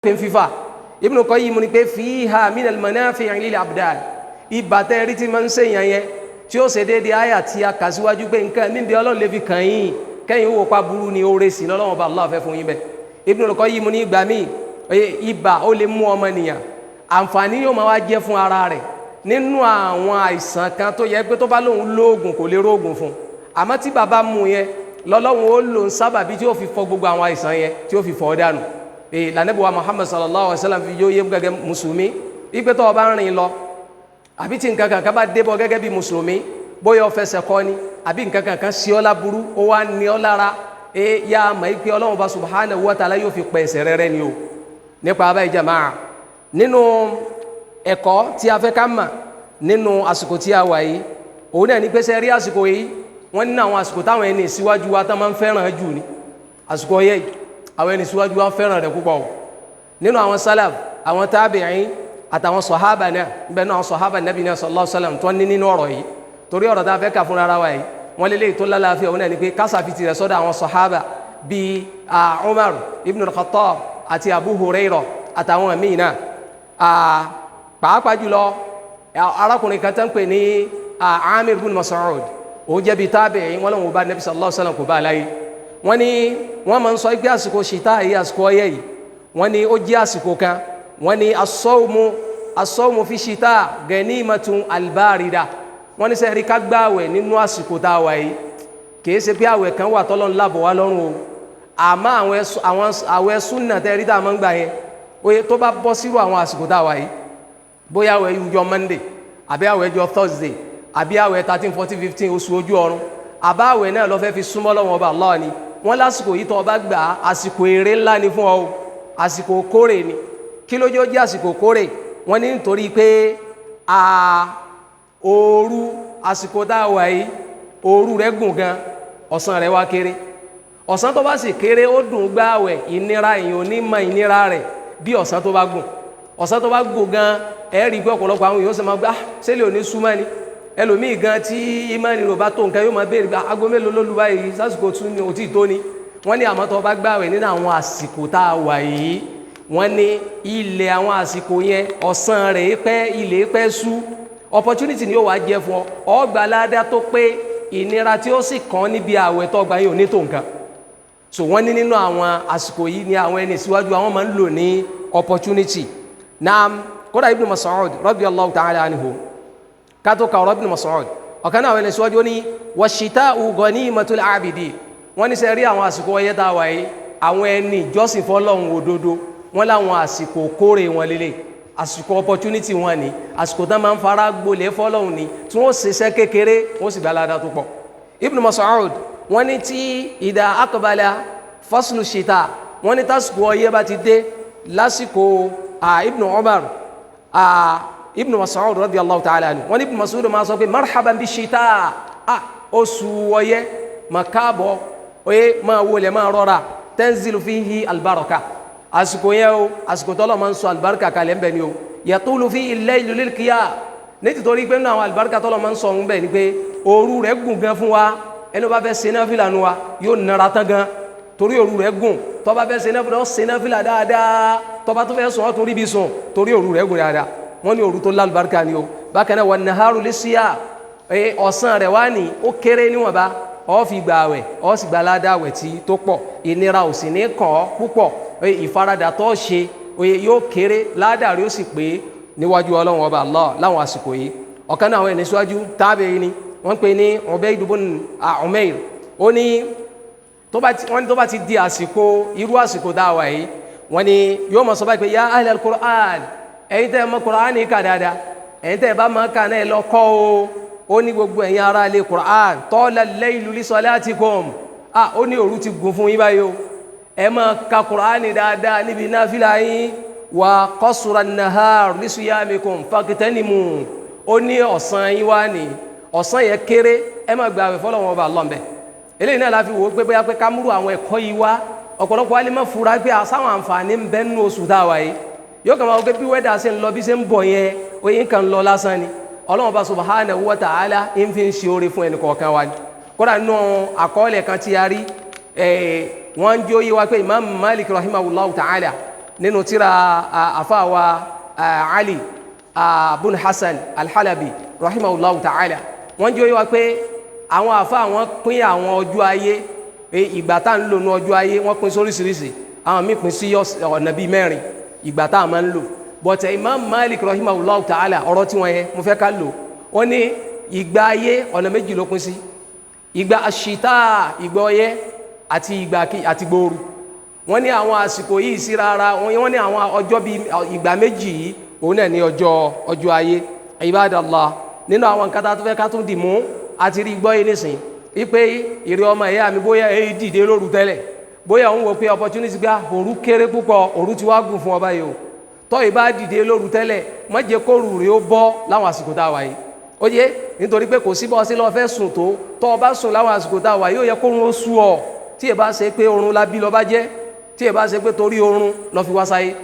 Pé fífà Ibn Qayyim ní pé fiha minal manafi'i lil abdan, ibà tẹ́ rí tí máa ń ṣèyàn yẹn, tí ó ṣe déédéé àyà tí a kà síwájú pé nǹkan mímbi Ọlọ́run lè fi kàn yín kẹ́yìn wò pa burú ni, oore sí lọ́lọ́wọ́n bá Allah fẹ́ fún yín bẹ́ẹ̀. Ibn Qayyim ní ìgbà míì ibà ó lè mú ọmọnìyàn, àǹfààní yóò máa wá jẹ́ fún ara rẹ̀ nínú àwọn àìsàn kan tó yẹ pé tó bá lóun lóògùn kò lè róògùn fún un, àmọ́ tí bàbá mú yẹn lọ́lọ́run ó lò ń sábàbí tí ó fi fọ gbogbo àwọn àìsàn yẹn, tí ó fi fọ dànù. Lànàbí wa Muhammad sallallahu alaihi wa sallam fi yóò yé gẹ́gẹ́ mùsùlùmí wípé tó o bá ń rìn lọ àbí tí nǹkan kan bá débọ̀ gẹ́gẹ́ bí mùsùlùmí, bóyá o fẹsẹ̀ kọ́ ni àbí nǹkan kan sí ọ láburú, ó wá ní ọ lára, yá a mọ̀ pé Ọlọ́run bá subhanahu wa ta'ala yóò fi pẹ̀ ẹ̀ṣẹ̀ rẹ rẹ́ ni o. Nípa abáyé jàmáà, nínú ẹ̀kọ́ tí a fẹ́ ká mà nínú àsìkò tí a wà yìí, òun náà ní pé sẹ́ rí àsìkò yìí, wọ́n ní àwọn àsìkò táwọn ẹni síwájú wa tán máa ń fẹ́ràn jù ní àsìkò ọyẹ́ yìí. Àwọn ẹni síwájú wa fẹ́ràn rẹ̀ púpọ̀ o. Nínú àwọn salaf, àwọn tábìín àtàwọn sọ̀hábà náà, níbẹ̀ náà àwọn sọ̀hábà nàbì náà sallallahu alaihi wasallam tó ní nínú ọ̀rọ̀ yìí, torí ọ̀rọ̀ tá a fẹ́ kà fúnra wa yìí, wọ́n lé léyìí tó lálàáfíà, òun náà ní pé kásàfitì rẹ̀ sọ́dọ̀ àwọn sọ̀hábà bíi Umar ibn al-Khattab àti Abu Hurairah àtàwọn míì náà, pàápàá jùlọ arákùnrin kan tó ń pè ní Amir ibn Mas'ud, òun jẹ́ bíi tábìín, wọn lòun bá Nabi sallallahu alaihi wasallam kò bá a láyé. Wọ́n ní wọ́n máa ń sọ pé àsìkò ṣìtá yìí, àsìkò ọyẹ́ yìí, wọ́n ní ó jẹ́ àsìkò kan, wọ́n ní as-sawmu fi ṣìtá ganimatun albarida. Wọ́n ní sẹ́ẹ̀rí ká gbààwẹ̀ nínú àsìkò tá a wà yìí, kìí ṣe pé àwẹ̀ kan wà tọ́lọ́run lábọ̀ wá lọ́rùn o, àmọ́ àwọn àwẹ̀ súnà tẹ́rí tá a máa ń gbà yẹn, oye tó bá bọ́ sírò àwọn àsìkò tá a wà yìí, bóyá àwẹ̀ ọjọ́ Monday àbí àwẹ̀ ọjọ́ Thursday àbí àwẹ̀ 13, 14, 15 oṣù ojú ọ̀run, àbá àwẹ̀ náà lọ fẹ́ fi súnmọ́ lọ́wọ́ ọba Allah ni, wọ́n lásìkò yìí tó o bá gbà á, àsìkò èrè ńlá ni fún ọ o, àsìkò kórè ni. Kí ló jẹ́ ó jẹ́ àsìkò kórè? Wọ́n ní nítorí pé òru àsìkò tá a wà yìí, òru rẹ̀ gùn gan, ọ̀sán rẹ̀ wá kéré. Ọ̀sán tó bá sì kéré, ó dùn gbààwẹ̀, ìnira èèyàn ò ní mọ ìnira rẹ̀ bí ọ̀sán tó bá gùn. Ọ̀sán tó bá gùn gan, ẹ rí i pé ọ̀pọ̀lọpọ̀ àwọn èèyàn sì máa gbá sẹ́lẹ̀ òní súnmọ́ ni. Ẹlòmíì gan tí ìmánì rò bá tó nǹkan, yóò máa béèrè pé aago mélòó ló lu báyìí, sásìkò tún ní òtí tó ni. Wọ́n ní àmọ́ tó bá gbààwẹ̀ nínú àwọn àsìkò tá a wà yìí, wọ́n ní ilẹ̀ àwọn àsìkò yẹn, ọ̀sán rẹ̀ pẹ́, ilẹ̀ pẹ́ sú, opportunity ni yóò wá jẹ́ fún ọ, ọgbà ládá tó pé, ìnira tí ó sì kàn níbi àwẹ̀ tó gbà yìí ò ní tó nǹkan. So wọ́n ní nínú àwọn àsìkò yìí ni àwọn ẹni síwájú àwọn máa ń lò ní opportunity. Naam, kódà Ibn Mas'ud radiyallahu ta'ala anhu, kátó ka ọ̀rọ̀ Ibn Mas'ud, ọ̀kan náà àwọn ẹni síwájú ní washita'u ghanimatul abidi. Wọ́n ní sẹ́ rí àwọn àsìkò ọyẹ́ tá a wà yìí, àwọn ẹni ìjọsìn fọlọ́run òdodo, wọ́n láwọn àsìkò kórè wọn lélẹ̀, àsìkò opportunity wọn ni, àsìkò tán máa ń fara gbolẹ̀ fọlọ́run ni, tí wọ́n ṣiṣẹ́ kékeré, wọ́n sì gba ládàá tó pọ̀. Ibn Mas'ud wọ́n ní tí idha aqbala faslu shita, wọ́n ní tásìkò ọyẹ́ bá ti dé lásìkò Ibn Umar, Ibn Mas'ud radiyallahu ta'ala anhu, wọ́n ní Ibn Mas'ud máa sọ pé marhaban bi shita, oṣù ọyẹ́ máa káàbọ̀, oye máa wọlé máa rọra, tanzilu fihi albaraka, àsìkò yẹn o, àsìkò tọ́lọ̀ máa ń sọ alibarika kalẹ̀ ń bẹ̀ ni o, yatulu fi al-laylu lil-qiyam, nítorí pé nínú àwọn alibarika tọ́lọ̀ máa ń sọ ń bẹ̀ ni pé òru rẹ̀ gùn gan fún wa. Ẹni bá fẹ́ ṣe náfìlà nu wa yóò nara tán gan, torí òru rẹ̀ gùn. Tó bá fẹ́ ṣe náfìlà, ó ṣe náfìlà dáadáa, tó bá tó fẹ́ sùn, ó tún rí bí sùn, torí òru rẹ̀ gùn dáadáa. Wọ́n ní òru tó lálùbáríkà ni o. Bákan náà wan-naharu lis-siyam, ọ̀sán rẹ̀ wá ní ó kéré níwọ̀nba, ó fi gbà àwẹ̀, ó sì gba ládàá àwẹ̀ tí tó pọ̀, ìnira ò sì ní kàn ọ́ púpọ̀, ìfaradà tó ṣe yóò kéré, ládàá rí ó sì pé níwájú Ọlọ́run ọba Allah láwọn àsìkò yìí. Ọ̀kan náà àwọn ẹni síwájú tábìrì ni wọ́n pè ní Ubayd ibn Umayr, ó ní wọ́n ní tó bá ti di àsìkò irú àsìkò tá a wà yìí, wọ́n ní yóò mọ̀ sọ báyìí pé ya ahlal Qur'an, ẹ̀yin tẹ́ ẹ mọ̀ Qur'an ní kà dáadáa, ẹ̀yin tẹ́ ẹ bá mọ̀ ká náà ẹ lọ kọ́ o. Ó ní gbogbo ẹ̀yin ará ilé Qur'an, tala al-laylu li salatikum, ó ní òru ti gùn fún yín báyìí o, ẹ máa ka Qur'an dáadáa níbi náfìlà yín, wa qasura an-nahar li siyamikum fagtanimu, ó ní ọ̀sán yín wá ní ọ̀sán yẹn kéré, ẹ máa gbààwẹ̀ fọlọ́wọn ọba Allah ńbẹ. Eléyìí náà la fi wò ó pé bóyá pé ká múrò àwọn ẹ̀kọ́ yìí wá, ọ̀pọ̀lọpọ̀ wa lè má fura pé àsáwọn àǹfààní ń bẹ nínú oṣù tá a wà yìí. Yóò kàn máa wọ pé bí wẹ́dà ṣe ń lọ bí ṣe ń bọ̀ yẹn, oyin kan lọ lásán ni. Ọlọ́run bá subhanahu wa ta'ala ń fi ń ṣe oore fún ẹnì kọ̀ọ̀kan wa ni. Kódà nínú àkọọ́lẹ̀ kan tí a rí, wọ́n ń jó yé wa pé Imam Malik rahimahullahu ta'ala Nínú tíra àfáàwà Ali bun Hasan al-Halabi rahimahullahu ta'ala, wọ́n jẹ́ wá pé àwọn àfáà wọ́n pín àwọn ọjọ́ ayé, ìgbà tá ń lò ní ọjọ́ ayé wọ́n pín sóríṣiríṣi. Àwọn míì pín sí ọ̀nà bíi mẹ́rin ìgbà tá a máa ń lò. Bọ̀tẹ̀ Imam Malik rahimahullahu ta'ala, ọ̀rọ̀ tí wọ́n yẹn mo fẹ́ ká lò, wọ́n ní ìgbà ayé ọ̀nà méjì ló pín sí: ìgbà àṣìtá, ìgbà ọyẹ́, àti ìgbà àti gbòòrò. Wọ́n ní àwọn àsìkò yìí síra ara wọ́n ní àwọn ọjọ́ bíi ìgbà méjì yìí òun náà ní ọjọ́ ayé. Ibadallah, nínú àwọn nǹkan tá a tún fẹ́ ká tún dì mú àti rí gbọ́ yìí nísìn wípé ìrẹ́ ọmọ ẹ̀yà mi, bóyá èyí dìde lóru tẹ́lẹ̀, bóyá òun wò pé opportunity gbá òru kéré púpọ̀, òru ti wá gùn fún ọba yìí o, tọ́ ìbá dìde lóru tẹ́lẹ̀, má jẹ́ kóru rèé ó bọ́ láwọn àsìkò tá a wà yìí. Ó yé, nítorí pé kò sí bọ́ sí lọ́ọ́ fẹ́ sùn tó, tọ́ ọ bá sùn láwọn àsìkò tá a wà yìí, ó yẹ kórun ó sú ọ. Tí ẹ bá ṣe pé oorun la bí lọ bá jẹ́, tí ẹ bá ṣe pé torí oorun lọ fi wá sáyé,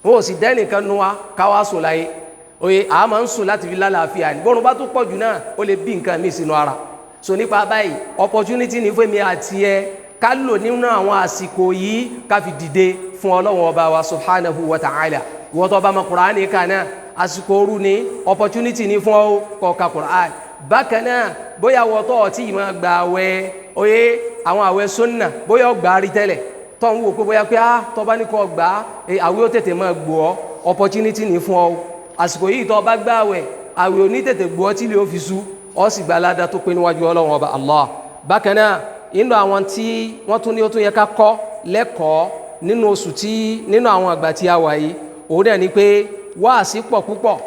wọn ò sì dẹ́nìkan nu wa ká wá sùn láyé. Oye, àá máa ń sùn láti fi lálàáfíà ní bọ́run bá tún pọ̀ jù náà, ó lè bí nǹkan míì sínú ara. So nípa báyìí, opportunity ní fún mi àti ẹ ká lò nínú àwọn àsìkò yìí ká fi dìde fún Ọlọ́run ọba wa subhanahu wa ta'ala. Ìwọ tó bá mọ Kùránì kà náà, àsìkò òru ní opportunity ní fún ọ kó ka Kùránì. Bákan náà, bóyá wọ́n tó ọtí yìí máa gba àwẹ̀, oye, àwọn àwẹ̀ sunna, bóyá ọgbà rí tẹ́lẹ̀ tó ń wò pé bóyá pé á tó bá ní kó gbà á, àwẹ̀ ó tètè máa gbò ọ́, opportunity ní fún ọ. Àsìkò yìí tó bá gbà àwẹ̀, àwẹ̀ ò ní tètè gbò ọ́ tí lè ó fi sú ọ, sì gba aládàá tó pé níwájú Ọlọ́run ọba Allah. Bákan náà, inú àwọn tí wọ́n tún ní ó tún yẹ ká kọ́ lẹ́kọ̀ọ́ nínú oṣù tí nínú àwọn àgbà tí a wà yìí, òun náà ni pé wáàsí pọ̀ púpọ̀.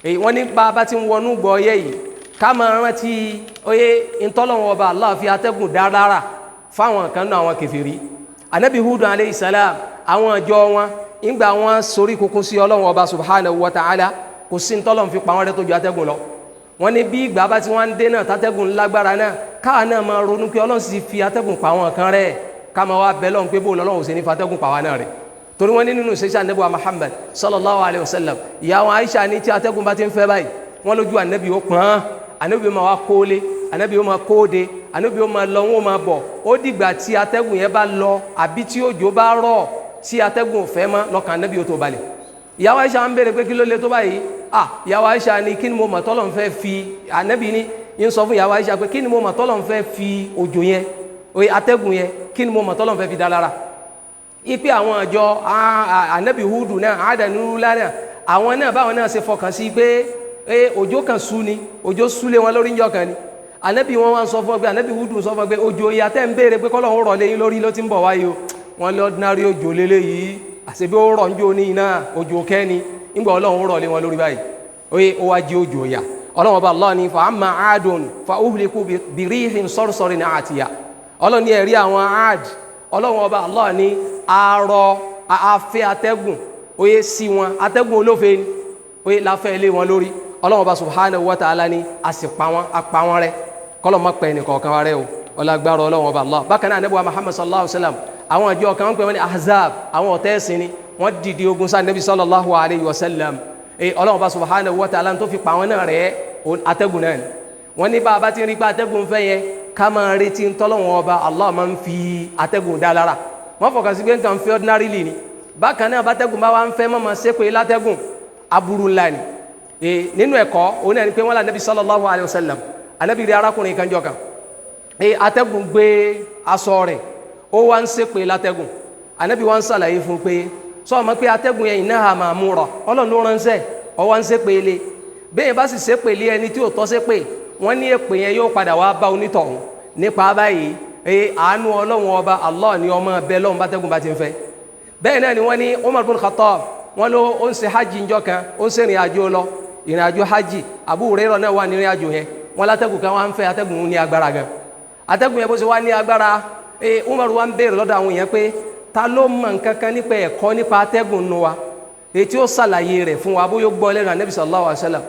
Èyí wọ́n ní bá a bá ti ń wọnú gbọ́ ọyẹ́ yìí, ká máa rántí oyé ntọ́lọ́wọ́n ọba Allah fi atẹ́gùn dáadáa fáwọn kan náà, àwọn kèfèrí. Anabi Hudu aleyhi salam, àwọn ìjọ wọn ńgbà wọn sorí kunkun sí Ọlọ́run ọba subhanahu wa ta'ala, kò sí ntọ́lọ́run fi pa wọn rẹ́ tó ju atẹ́gùn lọ. Wọ́n ní bí ìgbà bá ti wọ́n ń dé náà tátẹ́gùn lágbára náà, káà náà máa ronú pé Ọlọ́run sì fi atẹ́gùn pa wọn kan rẹ́, ká máa wá bẹ́ lọ́run pé bó lọ́lọ́run ò ṣe ní fatẹ́gùn pa wọn náà rẹ́. Torí wọ́n ní nínú ìṣesí anabi wa Muhammad sallallahu alayhi wa sallam, ìyá wọn Aisha ní tí atẹ́gùn bá ti ń fẹ́ báyìí, wọ́n lójú anabi ó pọ́n, anabi ó máa wá kóólé, anabi ó máa kóóde, anabi ó máa lọ, wọ́n máa bọ̀. Ó dìgbà tí atẹ́gùn yẹn bá lọ àbí tí òjò bá rọ̀ tí atẹ́gùn ò fẹ́ mọ́, lọ́kàn anabi ó tó balẹ̀. Ìyá wa Aisha ń béèrè pé kí ló lè tó báyìí. Ah, ìyá wa Aisha ní kí ni mo mọ̀ tọ́lọ̀ ń fẹ́ fi anabi ní ń sọ fún ìyá wa Aisha pé kí ni mo mọ̀ tọ́lọ̀ ń fẹ́ fi òjò yẹn, oye, atẹ́gùn yẹn, kí ni mo mọ̀ tọ́lọ̀ ń fẹ́ fi dá lára. Ipe àwọn àjọ anabi Hudu náà, àdánù náà, àwọn náà báwọn náà ṣe fọkàn sí pé òjò kan sú ni, òjò súlé wọn lórí ńjọ́ kan ni. Anabi wọn wá ń sọ fún ọ pé anabi Hudu sọ fún ọ pé òjò ìyá tẹ́ ń béèrè pé kọ́lọ́hún rọ̀ léyìn lórí ló ti ń bọ̀ wáyé o. Wọn lé ordinary òjò lélẹ́yìí, àṣebí ó rọ̀ ńjọ́ ní iná òjò kẹ́ni ńgbà Ọlọ́run rọ̀ lé wọn lórí báyìí, oye, ó wá jí òjò ìyá. Ọlọ́run ọba Allah ní fa amma aadun fa uhliku birihin sarsarin atiya. Ọlọ́run ní ẹ̀rí àwọn aad, Ọlọ́run ọba Allah ní arọ afẹ́ atẹ́gùn oye sí wọn, atẹ́gùn olófe ni oye láfẹ́ lé wọn lórí. Ọlọ́run ọba subhanahu wa ta'ala ní a sì pa wọn, a pa wọn rẹ́. Kọ́lọ́ mọ́ pẹ́ nìkọ̀ọ̀kan wa rẹ́ o, ọlágbára Ọlọ́run ọba Allah. Bákan náà, anabi wa Muhammad sallallahu alayhi wa sallam, àwọn àjọ kan pè wọ́n ní ahzab, àwọn ọ̀tá ẹ̀sìn ni wọ́n dìde ogun sáà nabi sallallahu alayhi wa sallam. Ọlọ́run ọba subhanahu wa ta'ala tó fi pa wọn náà rẹ́, atẹ́gùn náà ni. Wọ́n ní bá a bá ti rí pé atẹ́gùn fẹ́ yẹn, ká máa retí ntọ́lọ́wọ́n ọba Allah máa ń fi atẹ́gùn dá lára. Wọ́n fọkàn sí pé nǹkan fi ordinarily ni. Bákan náà, bátẹ́gùn bá wà ń fẹ́, mọ́ máa ṣe pé látẹ́gùn aburú ńlá ni. Nínú ẹ̀kọ́ òun náà ni pé wọ́n là nabi sallallahu alayhi wa sallam, anabi rí arákùnrin kan jọ kan, atẹ́gùn gbé aṣọ rẹ̀, ó wá ń ṣe pé látẹ́gùn. Anabi wá ń ṣàlàyé fún pé sọ ma pé atẹ́gùn yẹn innaha ma'mura, Ọlọ́run ló ránṣẹ́, ọ wá ń ṣe pé lé bẹ́ẹ̀ bá sì ṣe pé lé ẹni tí ò tọ́ ṣe pé, wọ́n ní èpè yẹn yóò padà wá bá onítọ̀hún. Nípa báyìí, àánú Ọlọ́run ọba Allah ni ọmọ ẹbẹ lọ́run bátẹ́gùn bá ti ń fẹ́. Bẹ́ẹ̀ náà ni wọ́n ní Umar bin Khattab, wọ́n ló ó ń ṣe hajj njọ́ kan, ó ń ṣe ìrìn àjò lọ, ìrìn àjò hajj. Abu Hurairah náà wà ní ìrìn àjò yẹn. Wọ́n látẹ́gùn kan wá ń fẹ́, atẹ́gùn ní agbára gan. Atẹ́gùn yẹn bó ṣe wá ní agbára, Umar wá ń béèrè lọ́dọ̀ àwọn èèyàn pé ta ló mọ̀ nǹkan kan nípa ẹ̀kọ́ nípa atẹ́gùn nu wa, èyí tí ó ṣàlàyé rẹ̀ fún wa, bóyá ó gbọ́ lẹ́nu Ànábì sallallahu alaihi wasallam.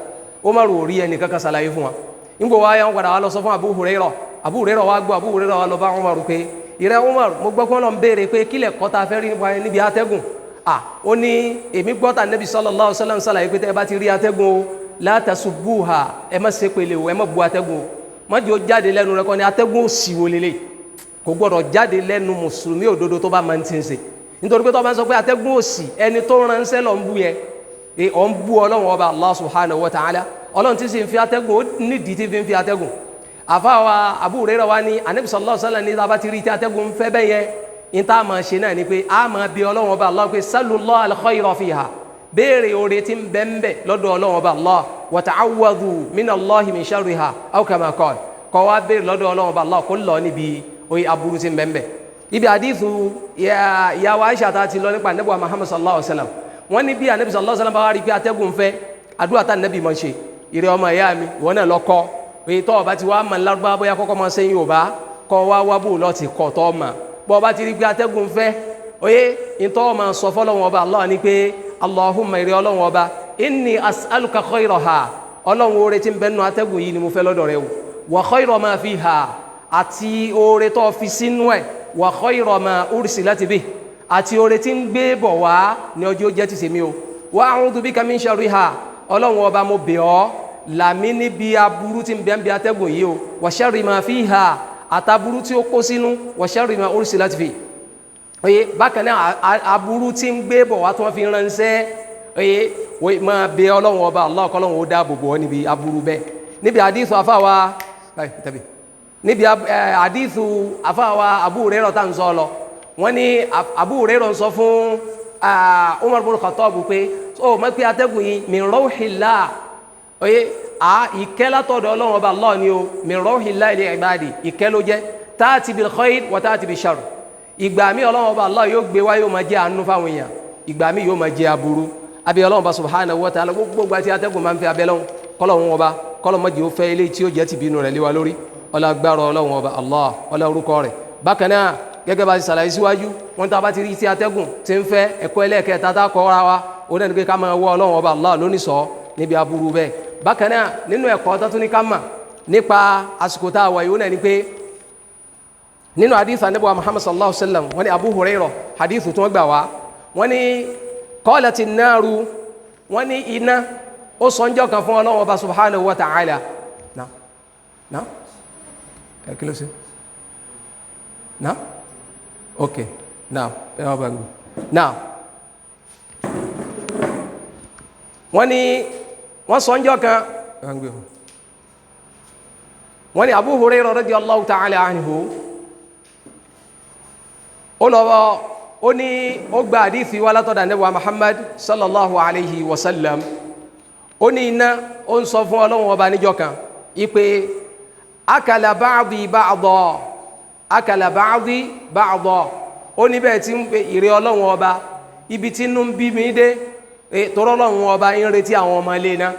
Umar ò rí ẹnì kankan ṣàlàyé fún wa. Ńgbò wá yẹn, wọ́n padà wá lọ sọ fún Abu Hurairah. Abu Hurairah wá gbọ́, Abu Hurairah wá lọ bá Umar pé ìrẹ́ Umar, mo gbọ́ pé wọ́n lọ ń béèrè pé kílẹ̀ kọ́ ta fẹ́ rí níbi atẹ́gùn. Ó ní èmi gbọ́ tà Ànábì sallallahu alaihi wasallam ṣàlàyé pé tẹ́ ẹ bá ti rí atẹ́gùn o, la tasubbuha, ẹ má ṣe pèlè o, ẹ má bu atẹ́gùn o, má jẹ́ ó jáde lẹ́nu rẹ kọ́ ni atẹ́gùn ò sì wò lélẹ̀. Kò gbọ́dọ̀ jáde lẹ́nu mùsùlùmí òdodo tó bá máa ń ti ń ṣe. Nítorí pé tó bá ń sọ pé atẹ́gùn òsì, ẹni tó ránṣẹ́ lọ ń bú yẹn, ọ̀ ń bú Ọlọ́run Ọba Allah subhanahu wa ta'ala. Ọlọ́run tí sì ń fi atẹ́gùn, ó nídìí tí fi ń fi atẹ́gùn. Àfáwa Abu Hurairah wa ní Ànábì sallallahu alaihi wasallam ní tá a bá ti rí tí atẹ́gùn ń fẹ́ bẹ́ẹ̀ yẹn, ní tá a máa ṣe náà ni pé a máa bi Ọlọ́run Ọba Allah pé sallallahu al-khayra fiha, béèrè oore tí ń bẹ ń bẹ lọ́dọ̀ Ọlọ́run Ọba Allah, wa ta'awwadhu minallahi min sharriha aw kama qala, kọ́ wa béèrè lọ́dọ̀ Ọlọ́run Ọba Allah kó lọ níbi oye aburú tí ń bẹ ń bẹ. Ibi àdìsù ìyàwó Aisha ta ti lọ nípa Ànábì wa Muhammad sallallahu alaihi wasallam, wọ́n ní bí Ànábì sallallahu alaihi wasallam bá wá rí pé atẹ́gùn fẹ́, àdúrà tá Ànábì máa ń ṣe, ìrẹ́ ọmọ ìyá mi, ìwọ náà lọ kọ́ èyí tọ́ ọba ti wá mọ̀ lárúbá, bóyá kọ́kọ́ máa ṣe Yorùbá kọ́ wá wá bò lọ́ọ́ ti kọ́ tọ́ mà bọ́ ọba ti rí pé atẹ́gùn fẹ́, oyé ìtọ́ máa sọ fọlọ́wọ́n Ọba Allah ni pé Allahumma, ìrẹ́ Ọlọ́run Ọba, inni as'aluka khayraha, Ọlọ́run oore tí ń bẹ nínú atẹ́gùn yìí ni mo fẹ́ lọ́dọ̀ rẹ o, wa khayra ma fiha, àti oore tó fi sínú ẹ̀, wa khayra ma ursilat bihi, àti oore tí ń gbé bọ̀ wá ní ọjọ́ jẹ́ ti sèmi o, wa a'udhu bika min sharriha, Ọlọ́run Ọba mo bẹ̀ ọ́ làmí níbi aburú tí ń bẹ ń bi atẹ́gùn yìí o, wa sharri ma fiha, àtàburú tí ó kó sínú, wa sharri ma ursilat bihi. Oye bákan náà aburú tí ń gbé bọ̀ wá tí wọ́n fi ránṣẹ́, oye máa bẹ Ọlọ́run Ọba Allah kọ́lọ́run ó dáàbò bò ọ́ níbi aburú bẹ́ẹ̀. Níbi àdìsù àfàwà níbi àdìsù àfàwà Abu Hurairah tá à ń sọ lọ, wọ́n ní Abu Hurairah ń sọ fún Umar bin Khattab pé ó mọ̀ pé atẹ́gùn yìí min rawhillah, oye ìkẹ́ látọ̀dọ̀ Ọlọ́run Ọba Allah ni o, min rawhillah li ibadi, ìkẹ́ ló jẹ́, ta'ti bil khair wa ta'ti bil sharr. Ìgbà mi Ọlọ́run Ọba Allah yóò gbé wá, yóò máa jẹ́ àánú fáwọn èèyàn, ìgbà mi yóò máa jẹ́ aburú. Abẹ́ Ọlọ́run Ọba subhanahu wa ta'ala, gbogbo gba tí atẹ́gùn máa ń fẹ́ abẹ́ lọ́hùn, kọ́lọ́hún Ọba kọ́lọ́ mọ́jì ó fẹ́ ilé tí ó jẹ́ ti bínú rẹ̀ lé wa lórí, ọlá agbára Ọlọ́run Ọba Allah, ọlá orúkọ rẹ̀. Bákan náà gẹ́gẹ́ bá ti ṣàlàyé síwájú, wọ́n tá a bá ti rí tí atẹ́gùn ti ń fẹ́, ẹ̀kọ́ ẹlẹ́ẹ̀kẹta tá a kọ́ ra wa, òun náà ni pé ká máa wọ Ọlọ́run Ọba Allah lónìsọ níbi aburú bẹ́ẹ̀. Bákan náà nínú ẹ̀kọ́ tó tún ní ká mà nípa àsìkò tá a wà yìí, òun náà ni pé nínú hadith Ànábì wa Muhammad sallallahu alaihi wa sallam, wọ́n ní Abu Hurairah hadith tí wọ́n gbà wá, wọ́n ní qalati nnaru, wọ́n ní iná ó sọ ń jọ́ kan fún Ọlọ́run Ọba subhanahu wa ta'ala. Na na ẹ kí ló ṣe na ok na ẹ wá bá ń gbé na wọ́n ní wọ́n sọ ń jọ́ kan, wọ́n ní Abu Hurairah radiyallahu ta'ala anhu, ó lọ ó ní ó gba àdífi wá látọ̀dọ̀ Ànábì wa Muhammad sallallahu alayhi wa sallam, ó ní iná ó ń sọ fún Ọlọ́run Ọba níjọ́ kan ipe akala ba'di ba'da, akala ba'di ba'da, ó ní bẹ́ẹ̀ tí ń pe ìrẹ́ Ọlọ́run Ọba, ibi tí inú ń bí mi dé, torọ́ Ọlọ́run Ọba ń retí àwọn ọmọ ilé iná,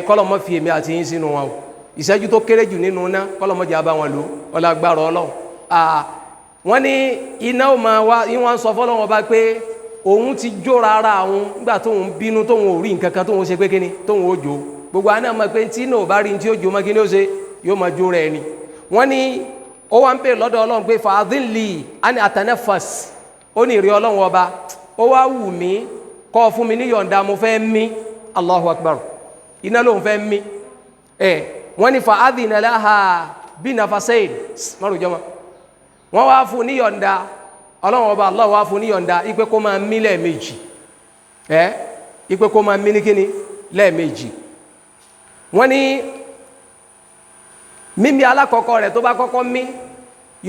kọ́lọ̀ mọ́ fi èmi àti yín sínú wọn o, ìṣẹ́jú tó kéré jù nínú iná kọ́lọ̀ mọ́ jẹ́ abá wọn lò, ọlágbára Ọlọ́run. Wọ́n ní iná ò máa wá, wọ́n sọ fọ́lọ́run Ọba pé òun ti jóra ara òun nígbà tóun bínú, tóun ò rí nǹkan kan tóun ṣe pé kíni tóun ó jó, gbogbo àná mọ̀ pé tí náà ò bá rí tí ó jó mọ́ kíni ó ṣe, yóò máa jó rẹ̀ ni. Wọ́n ní ó wá ń pè lọ́dọ̀ Ọlọ́run pé fàdínlì àni àtànẹ́fàs, ó ní ìrí Ọlọ́run Ọba, ó wá wù mí kọ́ fún mi ní yọ̀ǹda, mo fẹ́ mí. Allahu Akbar, iná lòun fẹ́ mí. Wọ́n ní fàádìnà láha bí nafasaid márùn jọmọ́, wọ́n wá fún ní yọ̀ǹda, Ọlọ́run Ọba Allah wá fún ní yọ̀ǹda ipe kó máa mí lẹ́ẹ̀mejì, ipe kó máa mí ní kíni lẹ́ẹ̀mejì. Wọ́n ní mímí alákọ̀ọ́kọ́ rẹ̀ tó bá kọ́kọ́ mí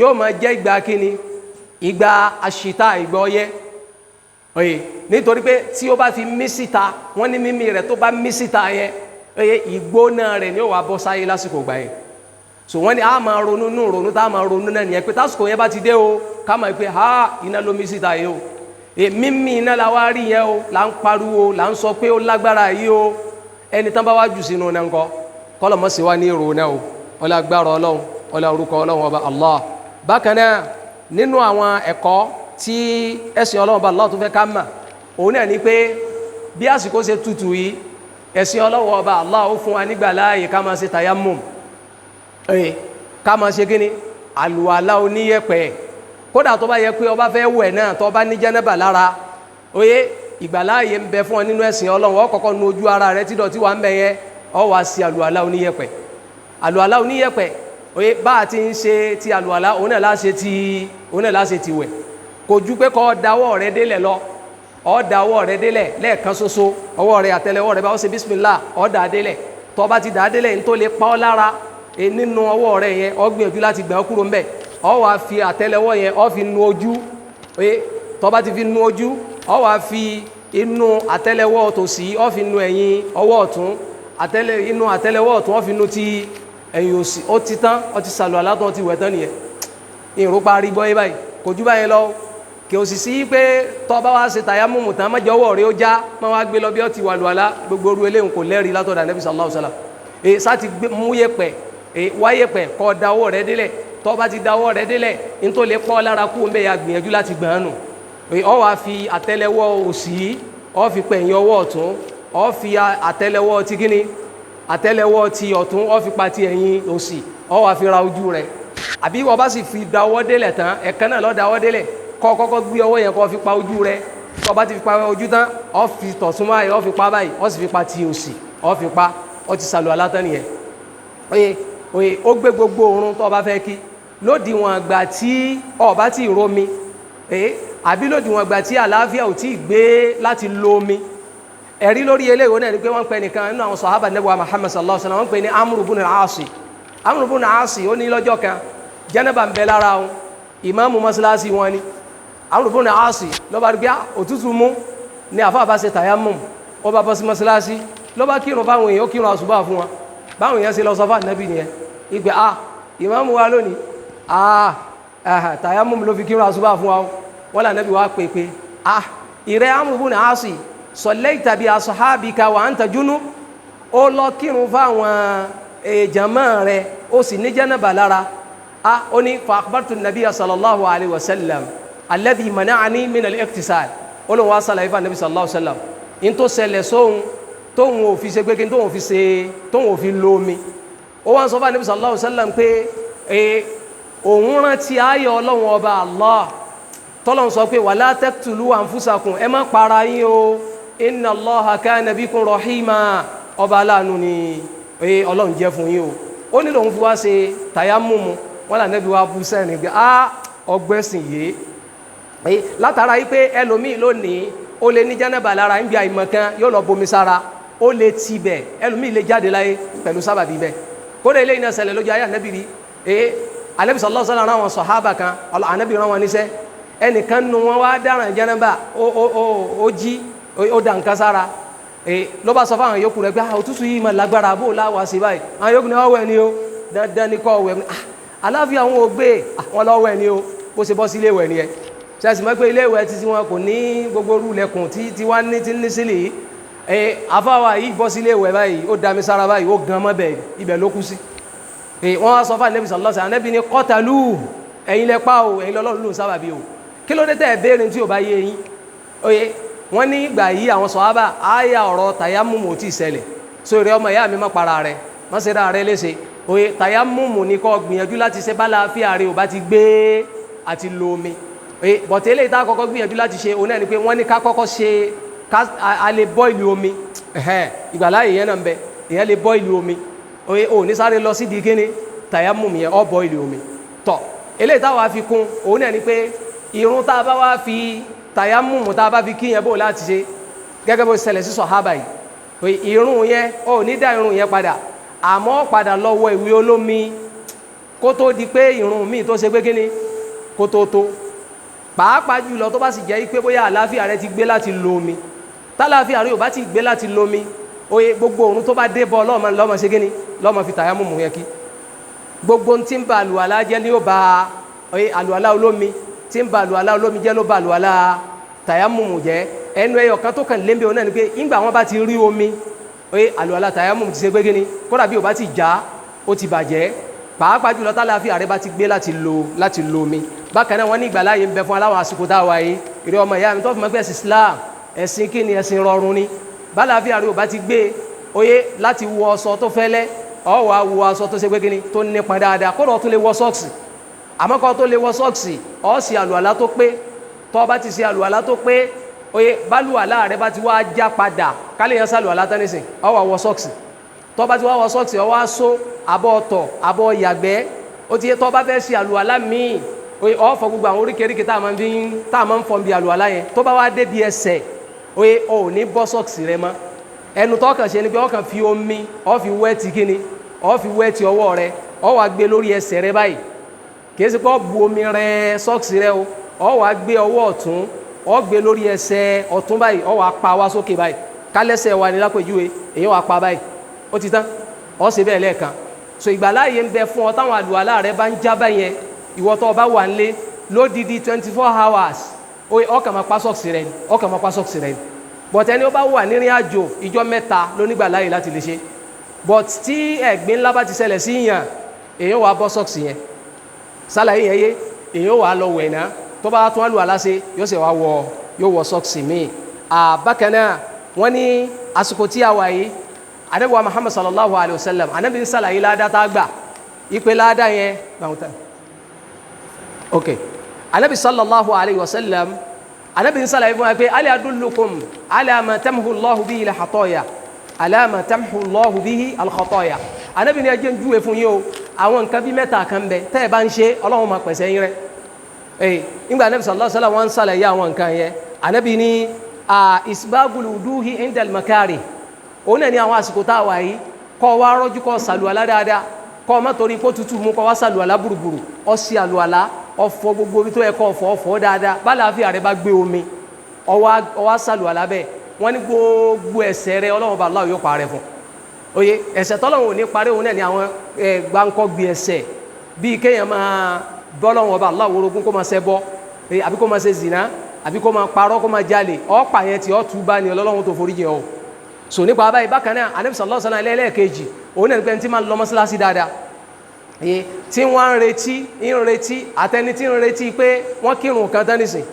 yóò máa jẹ́ ìgbà kíni, ìgbà àṣìta, ìgbà ọyẹ́, oye, nítorí pé tí ó bá fi mí síta, wọ́n ní mímí rẹ̀ tó bá mí síta yẹn, oye, ìgbóná rẹ̀ ni ó wà bọ́ sáyé lásìkò gbà yẹn. So wọ́n ní a máa ronú nù ronú tá a máa ronú náà nìyẹn pé tásìkò yẹn bá ti dé o, ká máa pé ha iná ló mí síta yìí o, mímí iná la wá rí yẹn o, là ń pariwo, là ń sọ pé ó lágbára yìí o, ẹni tán bá wá jù sínú náà ńkọ́, kọ́lọ̀ mọ́ sí wa ní èrò náà o, ọlá agbára Ọlọ́run, ọlá orúkọ Ọlọ́run Ọba Allah. Bákan náà nínú àwọn ẹ̀kọ́ tí ẹ̀sìn Ọlọ́run Ọba Allah tó fẹ́ ká mà, òun náà ni pé bí àsìkò ṣe tutù yìí, ẹ̀sìn Ọlọ́run Ọba Allah ó fún wa nígbà láàyè ká máa ṣe tayammum, ká máa ṣe kíni, àlùwàlá oníyẹ̀pẹ̀. Kódà tó bá yẹ pé ọba fẹ́ wẹ̀ náà, tó bá ní jẹ́nẹ́bà lára, oye, ìgbàláàyè ń bẹ fún ọ nínú ẹ̀sìn Ọlọ́run, ó kọ́kọ́ nu ojú ara rẹ tí dọ̀tí wà ń bẹ yẹn, ó wá sí àlùwàlá oníyẹ̀pẹ̀. Àlùwàlá oníyẹ̀pẹ̀, oye, bá a ti ń ṣe ti àlùwàlá, òun náà láṣẹ ti, òun náà láṣẹ ti wẹ̀. Kò ju pé kó dáwọ́ rẹ délẹ̀ lọ, ó dáwọ́ rẹ délẹ̀ lẹ́ẹ̀kan ṣoṣo, ọwọ́ rẹ àtẹ́lẹwọ́ rẹ bá ó ṣe bísímìlá, ó dà délẹ̀. Tó bá ti dà délẹ̀, ní tó lè pa ọ́ lára nínú ọwọ́ rẹ yẹn, ó gbìyànjú láti gbà ọ́ kúrò ńbẹ̀. Ó wá fi àtẹ́lẹwọ́ yẹn, ó fi nu ojú. Tó bá ti fi nu ojú, ó wá fi inú àtẹ́lẹwọ́ tòsí, ó fi nu ẹ̀yìn ọwọ́ ọ̀tún, inú àtẹ́lẹwọ́ ọ̀tún ó fi nu ti ẹ̀yìn òsì. Ó ti tán, ó ti sàlùwàlá tán, ó ti wẹ̀ tán nìyẹn. Ìrún parí gbọ́ yé báyìí, kò ju báyìí lọ. Kì ó sì sí pé tó bá wá ṣe tàyámùmù tán, má jẹ́ ọwọ́ rẹ ó já, má wá gbé lọ bí ó ti wà lùwàlá. Gbogbo orú eléhùn kò lẹ́rìí látọ̀dọ̀ Ànábì sallallahu alaihi wasallam. Sá ti mú yẹ̀pẹ̀, wá yẹ̀pẹ̀ kó da ọwọ́ rẹ délẹ̀. Tó bá ti da ọwọ́ rẹ délẹ̀, ní tó lè pọ́ lára kú ń bẹ̀, ya gbìyànjú láti gbọ̀n nù. Ó wá fi àtẹ́lẹwọ́ òsì, ó fi pẹ̀yìn ọwọ́ ọ̀tún, ó fi àtẹ́lẹwọ́ ti kíni, àtẹ́lẹwọ́ ti ọ̀tún, ó fi pa ti ẹ̀yìn òsì, ó wá fi ra ojú rẹ̀. Àbí wọ́n bá sì fi da ọwọ́ délẹ̀ tán, ẹ̀kan náà ló da ọwọ́ délẹ̀, kó kọ́kọ́ gbé ọwọ́ yẹn kó fi pa ojú rẹ̀. Tó bá ti fi pa ojú tán, ó fi tọ̀tún báyìí, ó fi pa báyìí, ó sì fi pa ti òsì, ó fi pa, ó ti sàlùwàlá tán nìyẹn. Oye oye, ó gbé gbogbo oorun tó bá fẹ́ kí lódiwọ̀n àgbà tí ó bá ti romi, àbí lódiwọ̀n àgbà tí àlàáfíà ò tí ì gbé láti lo omi. Ẹ̀rí lórí eléyìí náà ni pé wọ́n ń pè nìkan nínú àwọn sàhábà Ànábì wa Muhammad sallallahu alaihi wasallam, wọ́n ń pè ní Amru ibn al-Asi. Amru ibn al-Asi ó ní lọ́jọ́ kan, jẹ́nẹ́bà ń bẹ lára wọn, ìmáàmù mọ́sálásí wọn ni Amru ibn al-Asi. Ló bá rí pé òtútù mú ní àfáà bá ṣe tàyámùm, ó bá bọ́ sí mọ́sálásí, ló bá kírun fáwọn èèyàn, ó kírun àsùbá fún wọn. Báwọn èèyàn ṣe lọ sọ fún Ànábì nìyẹn, ìgbẹ́ a ìmáàmù wa lónìí, a tàyámùm ló fi kírun àsùbá fún wa. Wọ́n là Ànábì wa pè pé a ìrẹ́ Amru ibn al-Asi, sallaita bi ashabika wa anta junub, ó lọ kírun fáwọn jàmá rẹ̀, ó sì ní jẹ́nàbà lára. A ó ní fa akhbartu nabiyya sallallahu alayhi wa sallam alladhi mana'ani min al-ightisal. Ó lóun wá sàlàyé fún anabi sallallahu alayhi wa sallam in tó ṣẹlẹ̀ sóhun tóun ò fi ṣe pé kí n tóun fi ṣe tóun ò fi lo omi. Ó wá ń sọ fún anabi sallallahu alayhi wa sallam pé òun rántí ayọ̀ Ọlọ́run ọba Allah tọ́lọ́run sọ pé wala taqtulu anfusakum, ẹ má para yín o, inna Allaha kana bikum rahima, ọba aláàánú ni Ọlọ́run jẹ́ fún yín o. Ó ní lòun fi wá ṣe tàyámùmù. Wọn là nẹ́bí wá bú sẹ́ni pé á ọgbẹ́sìn yìí látara yìí pé ẹlòmíì lónìí ó lè ní jẹ́nẹ́bà lára ń bí àìmọ̀ kan, yóò lọ bomi sára, ó lè tibẹ̀, ẹlòmíì lè jáde láyé pẹ̀lú sábàbí bẹ́ẹ̀. Kódà eléyìí náà ṣẹlẹ̀ lójú ayé ànẹ́bí rí. Ànẹ́bí sallallahu alaihi wasallam rán àwọn sàhábà kan, ànẹ́bí rán wọn níṣẹ́, ẹnìkan nu wọn wá dáràn jẹ́nẹ́bà, ó jí, ó dà nǹkan sára, ló bá sọ fún àwọn yòókù rẹ̀ pé òtútù yìí mà lágbára, bó láwàá sí báyìí? Àwọn yòókù ni wọ́n wẹ̀ ni o, dandan ni kọ́ wẹ̀. Aláfíà àwọn ò gbé àwọn lọ́wọ́ ẹ̀ ni o. Bó ṣe bọ́ sí ilé ìwẹ̀ ni ẹ ṣe mọ̀ pé ilé ìwẹ̀ títí wọn kò ní gbogbo orú ilẹ̀kùn tí wá ní tí ní sílẹ̀ yìí. Afáwa yìí bọ́ sí ilé ìwẹ̀ báyìí, ó dami sára báyìí, ó gan mọ́ bẹ́ẹ̀, ibẹ̀ ló kú sí. Wọ́n wá sọ fún Ànábì sallallahu alaihi wasallam, Ànábì ní qatalu, ẹ̀yin lẹ pa o, ẹ̀yin lọ́lọ́run ló ń sábàbí o, kí ló dé tẹ́ ẹ béèrè tí ò bá yé yín? Oye, wọ́n ní ìgbà yìí àwọn sọ̀hábà àyà ọ̀rọ̀ tàyámùmù ò tí ì ṣẹlẹ̀. Sórí ọmọ ìyá mi, má para rẹ̀, má ṣe ra rẹ̀ léṣe. Oye, tàyámùmù ní kó gbìyànjú láti ṣe bálàáfíà rẹ̀ ò bá ti gbé àti lo omi. Oye, bọ̀tẹ́ eléyìí tá a kọ́kọ́ gbìyànjú láti ṣe òun náà ni pé wọ́n ní ká kọ́kọ́ ṣe ká a lè bọ́ìlì omi. Ìgbàláyè yẹn náà ń bẹ, èèyàn lè bọ́ìlì omi. Oye, ò ní sáré lọ sídìí kíní tàyámùmù yẹn, ọ bọ́ìlì omi. Tọ̀ eléyìí táwa fi kún òun náà ni pé irun tá a bá wá fi tàyámùmù tá a bá fi kí yẹn, bó láti ṣe gẹ́gẹ́ bó ṣẹlẹ̀ sí sọ̀hábà yìí, pé irun yẹn ó ní dá irun yẹn padà, àmọ́ padà lọ wọ ìwé olómi kó tó di pé irun míì tó ṣe pé kíni kó tó tó, pàápàá jùlọ tó bá sì jẹ́ pé bóyá àlàáfíà rẹ ti gbé láti lo omi. Tálàáfíà rẹ ò bá ti gbé láti lo omi, oye, gbogbo òrun tó bá dé bọ́ lọ́mọ lọ́mọ ṣe kíni lọ́mọ fi tàyámùmù yẹn kí. Gbogbo tí ń ba àlùwàlá jẹ́ ni ó ba àlùwàlá olómi, tí ń ba àlùwàlá olómi jẹ́ ló ba àlùwàlá tàyámùmù jẹ́. Ẹnu ẹyọ kan tó kàn lébi òun náà ni pé ńgbà wọn bá ti rí omi, oye, àlùwàlá tàyámùmù ti ṣe pé kíni, kódà bí ò bá ti já, ó ti bàjẹ́, pàápàá jùlọ tálàáfíà rẹ bá ti gbé láti lo omi. Bákan náà, wọ́n ní ìgbàláyè ń bẹ fún aláwọ̀ àsìkò tá a wà yìí. Ìrẹ́ ọmọ ìyá mi tó fi mọ́ pé ẹ̀sìn Islam, ẹ̀sìn kíni, ẹ̀sìn rọrùn ni. Bálàáfíà rẹ ò bá ti gbé, oye, láti wọ aṣọ tó fẹ́lẹ́, ó wá wọ aṣọ tó ṣe pé kíni tó nípọn dáadáa, kódà ó tún lè wọ sọ́ọ̀sì. Àmọ́ kó tó lè wọ sọ́ọ̀sì, ó ṣe àlùwàlá tó pé. Tó bá ti ṣe àlùwàlá tó pé, oye, bálùwàlá rẹ bá ti wá já padà, kálí yẹn sàlùwàlá tán nísìn, ó wá wọ sọ́ọ̀sì. Tó bá ti wá wọ sọ́ọ̀sì, ó wá só abọ́ ọ̀tọ̀, abọ́ yàgbẹ́, ó ti yẹ. Tó bá fẹ́ ṣe àlùwàlá míì, Oye, ó fọ gbogbo àwọn oríkèéríkèé tá a máa fi tá a máa ń fọ bí àlùwàlá yẹn. Tó bá wá débi ẹsẹ̀, oye, o ò ní bọ́ sọ́ọ̀sì rẹ mọ́. Ẹnu tó kàn ṣe ni pé ó kàn fi omi, ó fi wẹ́ẹ̀tì kíni, ó fi wẹ́ẹ̀tì ọwọ́ rẹ, ó wá gbé lórí ẹsẹ̀ rẹ báyìí. Kìí ṣe pé ó bu omi rẹ sọ́ọ̀sì rẹ o, ó wá gbé ọwọ́ ọ̀tún, ó gbé lórí ẹsẹ̀ ọ̀tún báyìí, ó wá pa wá sókè báyìí. Kálẹ́sẹ̀ wa ní lápèjúwe, èyí wá pa báyìí, ó ti tán, ó ṣe bẹ́ẹ̀ lẹ́ẹ̀kan. So ìgbàláyé ń bẹ fún ọ táwọn àlùwàlá rẹ bá ń já báyẹn. Ìwọ tó o bá wà nílé lódidi 24 hours, ó kàn máa pa sọ́ọ̀sì rẹ, ó kàn máa pa sọ́ọ̀sì rẹ. But ẹni ó bá wà nírìn àjò ìjọ mẹ́ta ló nígbàláyé láti lè ṣe. But tí ẹ̀gbin ńlá bá ti ṣẹlẹ̀ sí yàn, èyàn wà bọ́ sọ́ọ̀sì yẹn, sálàyé yẹn yé, èyàn wà lọ wẹ̀ náà. Tó bá tún àlùwàlá ṣe, yóò ṣe wá wọ, yóò wọ sọ́ọ̀sì míì. Bákan náà, wọ́n ní àsìkò tí a wà yìí, Ànábì wa Muhammad sallallahu alayhi wa sallam, Ànábì ń sàlàyé ládá tá a gbà, ìpè ládá yẹn gbàùn tán. Ok, Ànábì sallallahu alayhi wa sallam, Ànábì ń sàlàyé fún wa pé ala adullukum ala ma tamhu Allahu bihi al-khataya, ala ma tamhu Allahu bihi al-khataya. Ànábì ní ẹ jẹ́ n júwe fún yín o, àwọn nǹkan bí mẹ́ta kan bẹ tẹ́ ẹ bá ń ṣe, Ọlọ́run máa pèsè yín rẹ. Nígbà Ànábì sallallahu alayhi wa sallam wọ́n ń sàlàyé àwọn nǹkan yẹn, Ànábì ní isbagul wuduhi inda al-makari. Òun náà ní àwọn àsìkò tá a wà yìí, kọ́ wa rọ́jú kọ́ sàlùwàlá dáadáa, kọ́ má torí kó tutù mú kọ́ wá sàlùwàlá burúburú. Ó ṣe àlùwàlá, ó fọ gbogbo ibi tó yẹ kó fọ, fọ dáadáa. Bálàáfíà rẹ bá gbé omi, ó wá sàlùwàlá bẹ́ẹ̀, wọ́n ní gbogbo ẹ̀ṣẹ̀ rẹ Ọlọ́run bá Allah yóò parẹ́ fún. Oye, ẹ̀ṣẹ̀ tọ́lọ́run ò ní parẹ́, òun náà ní àwọn gbáǹkọ́ gbé ẹ̀ṣẹ̀ bíi kéèyàn máa bọ́lọ́run ọba Allah worogún, kó máa ṣẹbọ, àbí kó máa ṣe zìnà, àbí kó máa parọ́, kó máa jalè. Ọ̀pá yẹn tí ó túbá ni Ọlọ́run tó forí jìn ọ́. So nípa báyìí, bákan náà, Ànábì sallallahu alaihi wasallam ẹlẹ́ẹ̀kejì, òun náà ní pé tí máa ń lọ mọ́sálásí dáadáa, tí wọ́n ń retí, ń retí àtẹni tí ń retí pé wọ́n kírun kan tán nísìn,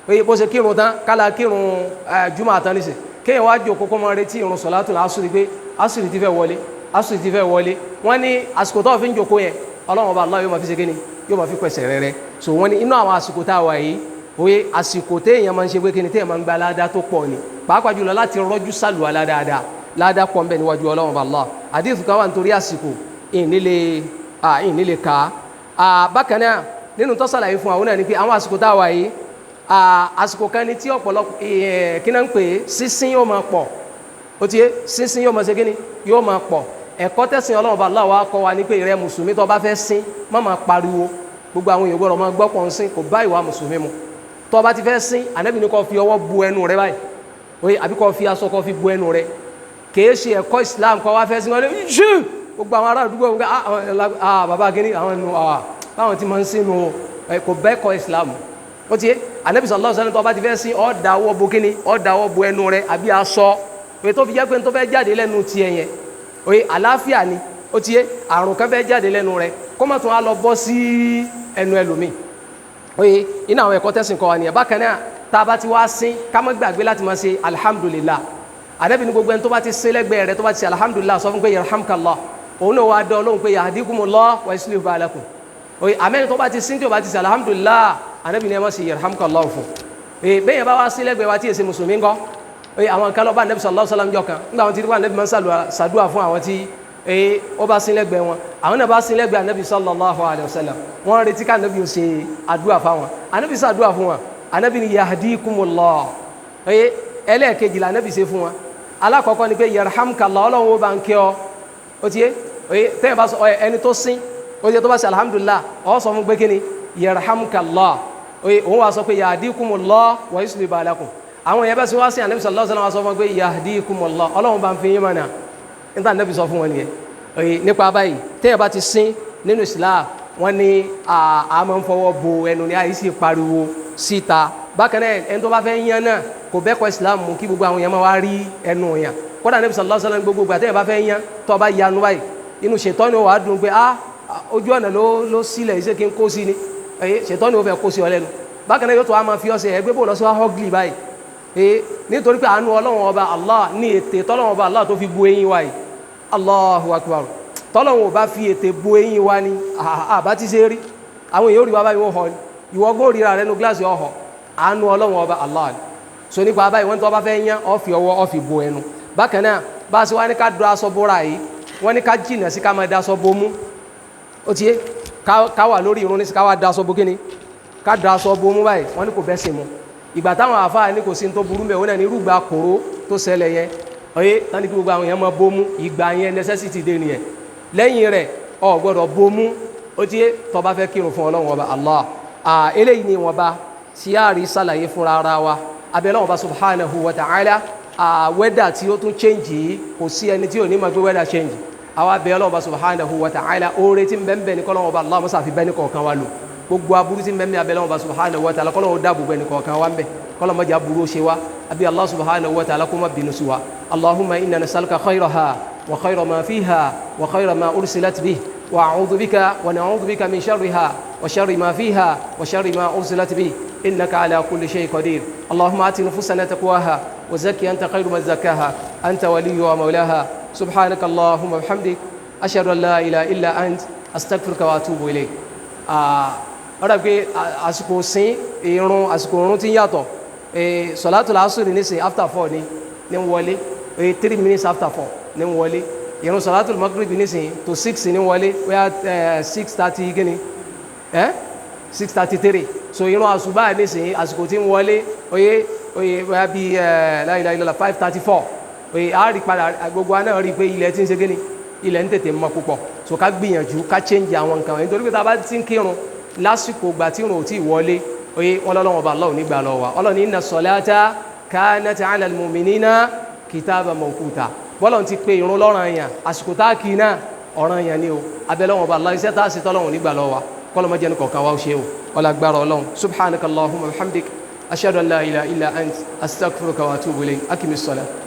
pé bó ṣe kírun tán, kálá kírun júmọ̀ tán nísìn, kéèyàn wá jókòó kó máa retí ìrun sọ̀látùl asri, pé asri ti fẹ́ wọlé, asri ti fẹ́ wọlé. Wọ́n ní àsìkò tó fi ń jókòó yẹn, Ọlọ́run ọba Allah yóò máa fi ṣe kíni, yóò máa fi pẹ̀sẹ̀ rẹ̀ rẹ̀. So wọ́n ní inú àwọn àsìkò tá a wà yìí, oye, àsìkò téèyàn máa ń ṣe pé kíni, téèyàn máa ń gba ládá tó pọ̀ ni, pàápàá jùlọ láti rọ́jú sàlùwàlá dáadáa, ládá pọ̀ ń bẹ níwájú Ọlọ́run ọba Allah. Àdìsù kan wà nítorí àsìkò ìnílé ká. Bákan náà, nínú tó sàlàyé fún àwọn náà ni pé àwọn àsìkò tá a wà yìí, àsìkò kan ní tí ọ̀pọ̀lọpọ̀ kí náà ń pè é, sísín yóò máa pọ̀. Ó ti yé, sísín yóò máa ṣe kíni, yóò máa pọ̀. Ẹ̀kọ́ tẹ̀sìn Ọlọ́run ọba Allah wa kọ́ wa ní pé ìrẹ́ mùsùlùmí tó bá fẹ́ sín, má máa pariwo, gbogbo àwọn èèyàn gbọ́dọ̀ máa gbọ́ pọ̀ ń sín, kò bá ìwà mùsùlùmí mu. Tó bá ti fẹ́ sín, Ànábì ní kó fi ọwọ́ bu ẹnu rẹ báyìí, oye, àbí kó fi aṣọ kó fi bu ẹnu rẹ. Kìí ṣe ẹ̀kọ́ Islam kó wá fẹ́ sín, wọ́n lé ṣú gbogbo àwọn ará àdúgbò, bàbá kínní àwọn ẹnu báwọn ti máa ń sínú, kò bẹ́ẹ̀ kọ́ Islam. Ó ti yé, Ànábì sallallahu alaihi wasallam, tó bá ti fẹ́ sín, ó da ọwọ́ bo kínní, ó da ọwọ́ bo ẹnu rẹ àbí aṣọ, oye, tó fi jẹ́ pé tó fẹ́ jáde lẹ́nu tiẹ̀ yẹn, oye, àlàáfíà ni. Ó ti yé, àrùn kan fẹ́ jáde lẹ́nu rẹ, kó má tún á lọ bọ́ sí ẹnu ẹlòmíì. Oye, iná àwọn ẹ̀kọ́ tẹ̀sìn kọ́ wa nìyẹn. Bákan náà, tá a bá ti wá sín, ká má gbàgbé láti máa ṣe alhamdulillah. Ànábì ní gbogbo ẹni tó bá ti sín lẹ́gbẹ̀ẹ́ rẹ, tó bá ti ṣe alhamdulillah, sọ fún pé yarhamkallah, òun náà wàá dán Ọlọ́run pé yahdikumullah wa yuslihu balakum. Oye, àmẹ́ni tó bá ti sín, tí o bá ti ṣe alhamdulillah, Ànábì ní ẹ má ṣe yarhamkallah fún. Oye, bẹ́ẹ̀ yẹn bá wá sín lẹ́gbẹ̀ẹ́ wa tí èsì mùsùlùmí ńkọ́? Oye, àwọn kan lọ bá Ànábì sallallahu alaihi wasallam jọ kan, nígbà wọn ti rí wà Ànábì máa ń ṣàdúà fún àwọn tí ó bá sín lẹ́gbẹ̀ẹ́ wọn, àwọn náà bá sín lẹ́gbẹ̀ẹ́ Ànábì sallallahu alaihi wasallam, wọ́n retí ká Ànábì ó ṣe àdúà fáwọn. Ànábì ṣàdúà fún wọn, Ànábì ní yahdikumullah. Oye, ẹlẹ́ẹ̀kejì la Ànábì ṣe fún wọn. Alákọ̀ọ́kọ́ ni pé yarhamkallah, Ọlọ́run ó bá ń kẹ́ ọ. Ó ti yé, oye, tẹ́yìn bá sọ ẹni tó sín, ó ti yé, tó bá ṣe alhamdulillah, ó sọ fún pé kí ni, yarhamkallah. Oye, òun wá sọ pé yahdikumullah wa yuslih balakum. Àwọn yẹn bá ṣe wá sí Ànábì sallallahu alaihi wasallam sọ fún pé yahdikumullah, Ọlọ́run bá ń fi yín mọ̀nà. Níta Ànábì sọ fún wọn nìyẹn. Oye, nípa báyìí, tẹ́yìn bá ti sín nínú Islam, wọ́n ní a máa ń fọwọ́ bo ẹnu ní àyíṣe pariwo síta. Bákan náà, ẹni tó bá fẹ́ yán náà, kò bẹ́ẹ̀ kọ́ Islam mú kí gbogbo àwọn èèyàn máa wá rí ẹnu yàn. Kódà Ànábì sallallahu alaihi wasallam, gbogbo ìgbà tẹ́yìn bá fẹ́ yán, tó bá yanu báyìí, inú ṣètọ́ni wàá dùn pé ojú ọ̀nà ló sílẹ̀, iṣẹ́ kí n kó sí ni. Ṣètọ́ni ó fẹ́ kó sí ọ lẹ́nu. Bákan náà, yóò tó wá máa fi ọ̀sẹ̀ ẹgbẹ́ bò lọ́sọ́ họ́gìlì báyìí, nítorí pé àánú Ọlọ́run ọba Allah ní ètè tọ́lọ́run ọba Allah tó fi bu eyín wa yìí. Allahu akbar. Tọ́lọ́run ò bá fi ètè bu eyín wa ni àbá ti ṣe rí, àwọn èèyàn ò rí wa báyìí, wọ́n họ ni. Ìwọ gbọ́ ríra rẹ nu gíláàsì ọ̀họ̀. Àánú Ọlọ́run ọba Allah ni. So nípa báyìí, wọ́n tó bá fẹ́ yán, ó fi ọwọ́, ó fi bo ẹnu. Bákan náà, bá a ṣe wá ní ká dọ́ aṣọ bóra yìí, wọ́n ní ká jìnà sí ká máa daṣọ bomú. Ó ti yé, ká wà lórí irun ní sí ká wá daṣọ bo kíni, Ká da aṣọ bomú báyìí, wọ́n ní kò bẹ́ sí mu. Ìgbà táwọn àfáà ní kò sí tó burú mẹ́, òun náà ní irúgbà kòró tó ṣẹlẹ̀ yẹn, ọyẹ tán ní kí gbogbo àwọn èèyàn máa bomú. Ìgbà yẹn necessity dé nìyẹn. Lẹ́yìn rẹ̀, o gbọ́dọ̀ bomú. Ó ti yé, tó bá fẹ́ kírun fún Ọlọ́run Ọba Allah. Eléyìí ni wọn bá tí a rí ṣàlàyé fúnra ara wa. Abẹ́lẹ́ wọn bá subhanahu wa ta'ala, weather tí ó tún change yìí, kò sí ẹni tí ò ní máa gbé weather change. Àwa abẹ́ Ọlọ́run bá subhanahu wa ta'ala, oore tí ń bẹ ń bẹ ní kọ́lọ́run Ọba Allah mọ́sá fi bẹ́ ní kọ̀ọ̀kan wa lò. Gbogbo aburú tí ń bẹ ń bẹ, abẹ́ Ọlọ́run bá subhanahu wa ta'ala, kọ́lọ́run dáàbò bẹ́ ní kọ̀ọ̀kan wa ń bẹ, kọ́lọ́run má jẹ́ aburú ṣe wa. Àbí Allah subhanahu wa ta'ala kó má bínú sí wa. Allahumma inna nasaluka khayraha wa khayra ma fiha wa khayra ma ursilat bih, wa a'udhu bika wa na'udhu bika min sharriha wa sharri ma fiha wa sharri ma ursilat bih, innaka ala kulli shay qadir. Allahumma ati nufusana taqwaha wa zakki anta khayru man zakkaha, anta waliyuha wa mawlaha. Subhanaka allahumma bihamdik, ashhadu an la ilaha illa ant, astaghfiruka wa atubu ilayk. Ó dà pé àsìkò sín irun, àsìkò irun ti ń yàtọ̀. Sọ̀látùl asri nísìn, after 4 ní ń wọlé, 4:03 ní ń wọlé. Irun sọ̀látùl magrib nísìn, to 6 ní ń wọlé, wíyá 6:30 gíní, 6:33. So irun àsùbá nísìn, àsìkò tí ń wọlé, oye wíyá bí la ilaha illallah, 5:34. Oye, a rí padà, gbogbo wa náà rí i pé ilẹ̀ ti ń ṣe gíní, ilẹ̀ ń tètè mọ́ púpọ̀. So ká gbìyànjú ká change àwọn nǹkan, nítorí pé tá a bá ti ń kírun lásìkò ìgbà tí irun ò tí ì wọlé, oye, wọn lọ́lọ́wọ́n bá Allah nígbà lọ wa. Ọlọ́ni inna salata kanat ala al-mu'minina kitaba mawquta. Bọ́lọ̀ ti pé irun lọ́ràn yàn, àsìkò tá a kì í náà ọ̀ràn yàn ni o. Abẹ́lẹ́wọ̀n bá Allah, iṣẹ́ tá a ṣe tọ́lọ́wọ̀n nígbà lọ wa, kọ́lọ́mọdé ní kọ̀ọ̀kan wa ó ṣe o. Ọlágbára Ọlọ́run. Subhanaka allahumma wa bihamdik, ashhadu an la ilaha illa ant, astaghfiruka wa atubu ilayk. Akimis salat.